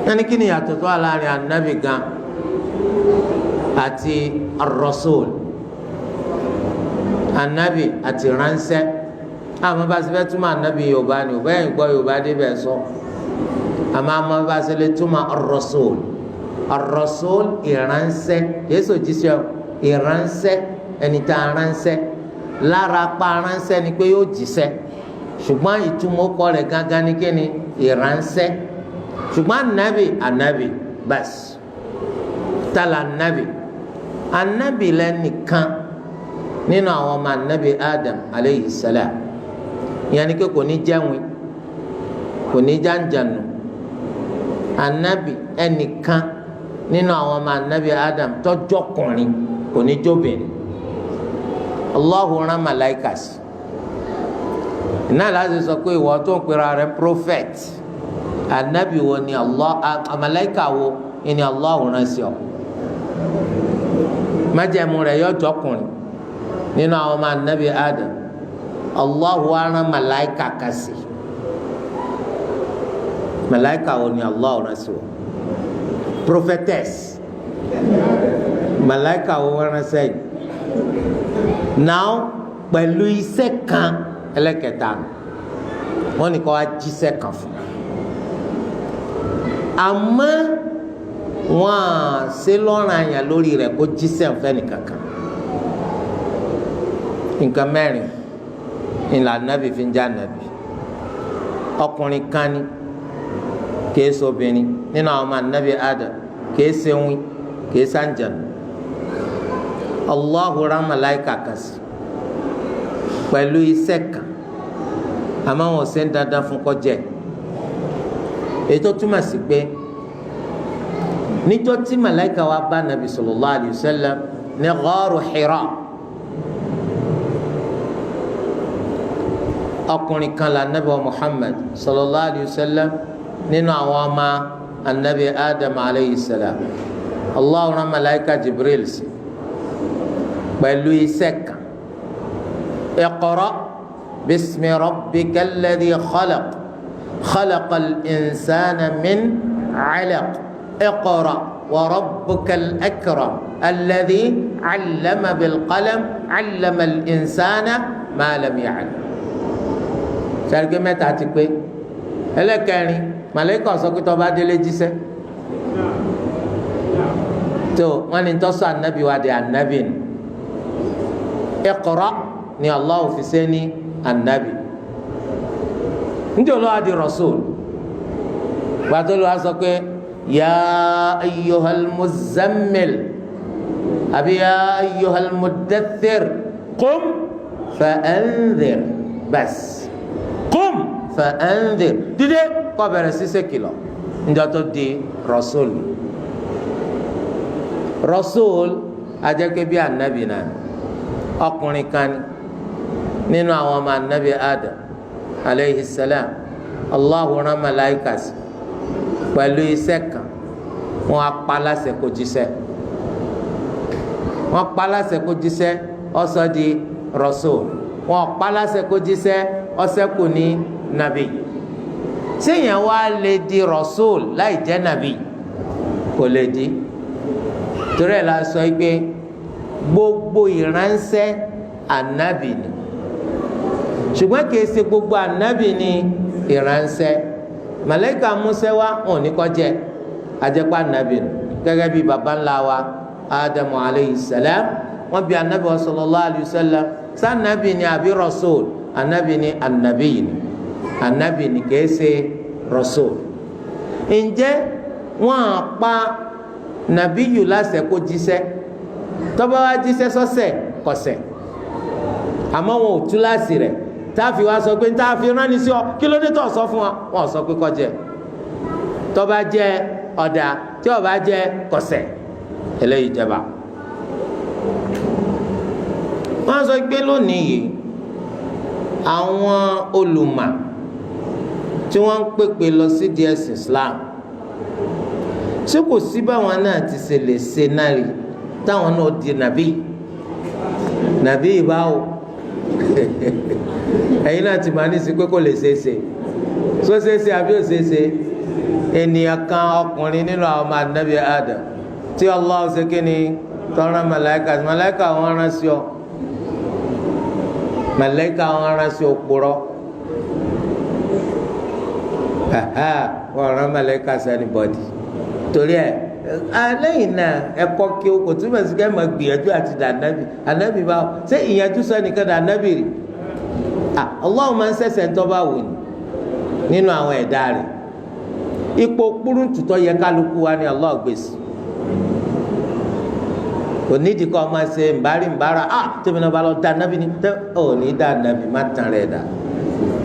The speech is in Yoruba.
Ẹni kí ni ìyàtọ̀ tó wà láàrin anabi gan àti ar-rasul? Anabi àti ránṣẹ́. Àmọ́ bá a ṣe fẹ́ túmọ̀ anabi Yorùbá ni òbẹ́ yìí gbọ́ Yorùbá débẹ̀ sọ. Àmọ́ bá a ṣe lè túmọ̀ ar-rasul. Ar-rasul ìránṣẹ́, kìí ṣòjíṣẹ́, ìránṣẹ́, ẹni tá a ránṣẹ́. Lára pa ránṣẹ́ ni pé yóò jíṣẹ́, ṣùgbọ́n ìtumọ̀ ọkọ rẹ̀ gángan ni kí ni? Ìránṣẹ́. Ṣùgbọ́n anabi, anabi bas tala anabi, anabi lẹ́nìkan nínú àwọn ọmọ anabi Adam aleyhi salam. Ìyẹn ni pé kò ní jẹ́wìn, kò ní jàǹjànù. Anabi ẹnìkan nínú àwọn ọmọ anabi Adam tọ́jọ́kùnrin, kò ní jóbìnrin. Allahu rán malaika sí iná láti sọ pé ìwọ tó ń pera rẹ̀ prophet, anabi wo ni Allah, malaika wo ni Allah rán sí ọ? Májẹ̀mú rẹ̀ yọ jọkùnrin nínú àwọn ọmọ anabi Adam. Allah rán malaika kasi. Malaika wo ni Allah rán sí ọ? Prophetess malaika wo rán sẹ́yìn now pẹ̀lú iṣẹ́ kan? Ẹlẹ́kẹta, wọ́n ní kó wá jíṣẹ́ kan fún, àmọ́ wọ́n á ṣe lọ́rùn àyàn lórí rẹ̀ kó jíṣẹ́ nfẹ́ nìkankan. Nǹkan mẹ́rin ìlà nàbì fi ń já nàbì. Ọkùnrin kan ní, kìí ṣe obìnrin, nínú àwọn ọmọ nàbì Adam, kìí ṣe wín, kìí ṣàǹjànù. Allahu rán màláìkà kan sí pẹ̀lú iṣẹ́ kan, àmọ́ wọn ò ṣe ń dandan fún kó jẹ́. Èyí tó túmọ̀ sí pé níjọ́ tí màláìka wa bá nàbì sallallahu alayhi wa sallam ní Gharu Hira, ọkùnrin kan la nàbì wa Muhammad sallallahu alayhi wa sallam nínú àwọn ọmọ anabi Adam alayhi salam. Allah rán màláìka Jibril sí pẹ̀lú iṣẹ́ kan: iqra bismi rabbika alladhi khalaq, khalaqal insana min 'alaq, iqra wa rabbukal akram alladhi 'allama bil qalam, 'allama al insana ma lam ya'lam. Sáré mẹ́ta ti pé. Ẹlẹ́kẹrin, màlẹ́kà sọ pé tó bá délé jíṣẹ́ tó wọ́n ní tó sọ anabi wa di anabi nù. Iqra ni Allah fi ṣe ní anabi. Njẹ́ olúwa di rasul? Gbàtọ́ olúwa sọ pé ya ayyuhal muzammil àbí ya ayyuhal muddaththir qum fa'andhir, bas qum fa'andhir, dídé kó bẹ̀rẹ̀ sí ṣe kìlọ̀. Njẹ́ tó di rasul? Rasul ajẹ́kẹ́ bí anabi náà, ọkùnrin kan nínú àwọn ọmọ anabi Adam aleyhi salam. Allahu rán malaika sí pẹ̀lú iṣẹ́ kan. Wọ́n á pa láṣẹ kó jíṣẹ́, wọ́n pa láṣẹ kó jíṣẹ́, ó sọ di rasul. Wọ́n pa láṣẹ kó jíṣẹ́, ó ṣẹ́kù ní nàbì. Séèyàn wá lè di rasul láì jẹ́ nàbì? Kò lè di. Torí ẹ̀ la sọ pé gbogbo ìránṣẹ́ ànábì ni, ṣùgbọ́n kìí ṣe gbogbo ànábì ni ìránṣẹ́. Màláíkà Musa wá, wọn ò ní kó jẹ́ ajẹ́pá ànábì nù, gẹ́gẹ́ bí baba ńlá wa Ádámù aleyhi salam. Wọ́n bi ànábì wa sallallahu alayhi wa sallam, sànábì ni àbí rasul? Ànábì ni, ànábì ni, ànábì ni, kìí ṣe rasul. Ǹjẹ́ wọ́n á pa nàbíyù láṣẹ kó jíṣẹ́? Tọ́ba wa jíṣẹ́ sọ́sẹ̀ kọ̀sẹ̀, àmọ́ wọn ò tú láàsì rẹ̀ táàfi wá sọ pé táàfi ránni sí ọ, kí ló dé tó sọ fún wa? Wọn sọ pé kó jẹ. Tọ́ba jẹ ọ̀dà, tí ó bá jẹ kọ̀sẹ̀, eléyìí jẹba. Wọ́n sọ pé lónìí yìí, àwọn olùmọ̀ tí wọ́n ń pèpè lọ sí díẹ̀ sí Islam, ṣé kò sí báwọn náà ti ṣe lè ṣe náà rí táwọn náà di nàbí? Nàbí ìbáwò, ẹ̀yin náà ti máa ní sí pé kò lè ṣeé ṣe. So ṣeé ṣe àbí ò ṣeé ṣe? Ènìyàn kan ọkùnrin nínú àwọn ọmọ anabi Adam tí Allah ṣe kí ni tọ́ran màláíkà, màláíkà wọn rán sí ọ, màláíkà wọn rán sí òpùrọ́, wọn rán màláíkà sí anybody. Torí ẹ lẹ́yìn náà ẹ̀kọ́ kí o kò túmọ̀ sí kẹ́ ẹ máa gbìyànjú àti dànábì. Ànábì báwo ṣé ìyànjú sẹ́nìkan dànábì rí? Allah máa ń sẹ̀sẹ̀ ń tọ́ bá wù ní nínú àwọn ẹ̀dá rẹ̀. Ipò kúrúntùtọ́ yẹ kálukú wa ni Allah gbèsè. Kò nídìí kọ́ máa ṣe nbárí nbára, tẹ́mi náà bá lọ dànábì ni, ò ní dànábì, má tàn rẹ̀ dà.